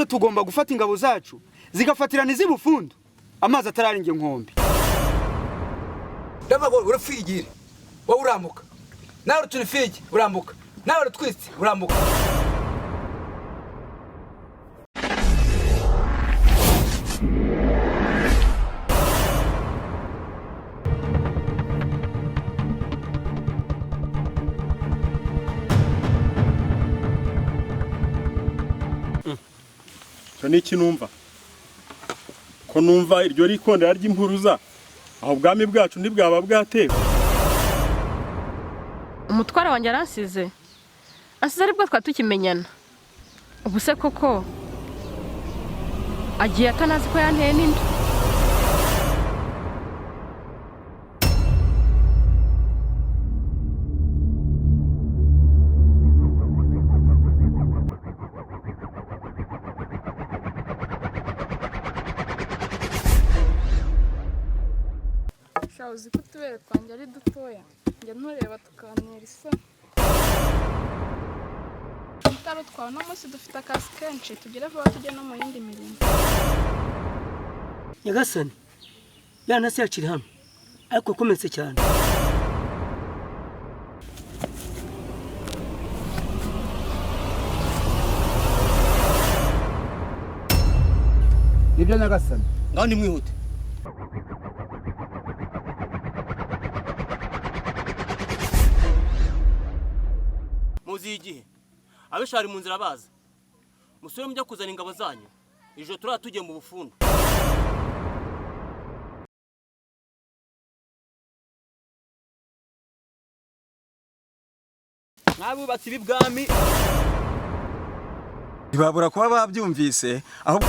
Ejo tugomba gufata ingabo zacu zigafatirana iz'Ibufundu, amazi atararenga inkombe. Ndavuga ngo urafigire wowe, urambuka nawe, urutunifigi urambuka nawe, urutwitsi urambuka. Icyo ni iki numva? Ko numva iryo rikondera ry'impuruza, aho ubwami bwacu ntibwaba bwatewe? Umutware wanjye aransize, asize aribwo twari tukimenyana. Ubu se koko agiye atanazi ko yanteye n'inda? Sha, uzi ko utubere twanjye ari dutoya, njya ntureba tukanira isoni. Utari utwawe, uno munsi dufite akazi kenshi, tugere vuba tujye no mu yindi mirimo. Nyagasani, ya ntasi yacu iri hano, ariko yakomeretse cyane. Nibyo, nyagasani. Ngaho nimwihute. Muzi igihe abisha bari mu nzira baza, musubire mujya kuzana ingabo zanyu. Ijoro turaba tugiye mu Bufundu. Nk'abubatsi b'ibwami Ntibabura kuba babyumvise aho.